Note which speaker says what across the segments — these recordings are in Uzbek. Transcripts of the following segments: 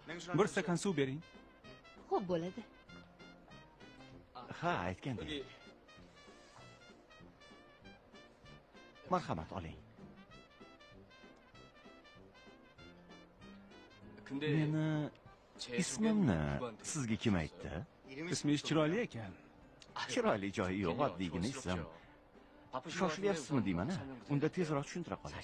Speaker 1: Bir stakan suv bering.
Speaker 2: Xo'p bo'ladi.
Speaker 3: Ha, aytgandek. Marhamat, oling. Meni ismimni sizga kim aytdi?
Speaker 1: Ismingiz chiroyli ekan.
Speaker 3: Chiroyli joyi yo'q, oddiygina ism. Shoshilyapsizmi deyman-a? Unda tezroq tushuntira qolay.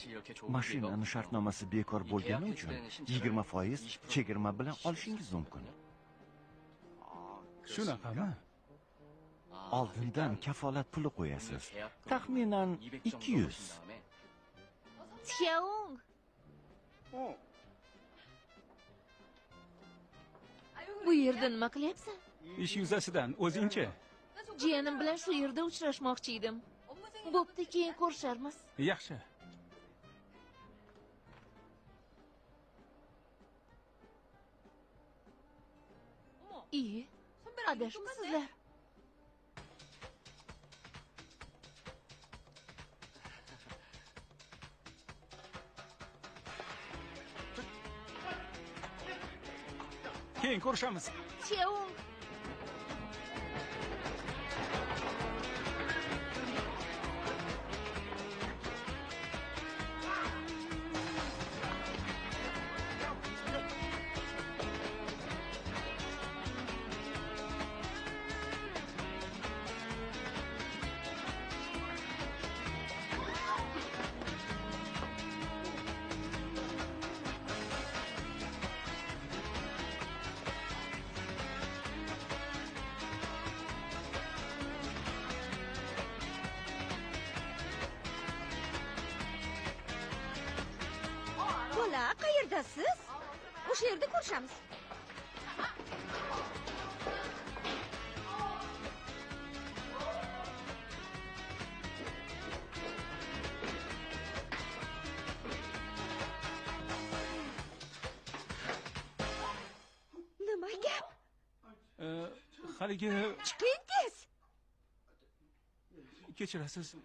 Speaker 3: Mashinani shartnomasi bekor bo'lgani uchun 20% chegirma bilan olishingiz mumkin.
Speaker 1: Shunaqami?
Speaker 3: Oldindan kafolat puli qo'yasiz. Taxminan 200.
Speaker 2: Txeung. Bu yerda nima qilyapsan?
Speaker 1: Ish yuzasidan, o'zingchi?
Speaker 2: Jiyanim bilan shu yerda uchrashmoqchi edim. Bo'pti, keyin ko'risharmiz.
Speaker 1: Yaxshi.
Speaker 2: Iye, adashmisizlar.
Speaker 1: Keyin ko'rishamiz.
Speaker 2: Cheung.
Speaker 4: Bola, qayerdasiz? O'sha yerda ko'rishamiz. Nima gap?
Speaker 1: Haligi
Speaker 4: chiqing tez.
Speaker 1: Kechirasiz.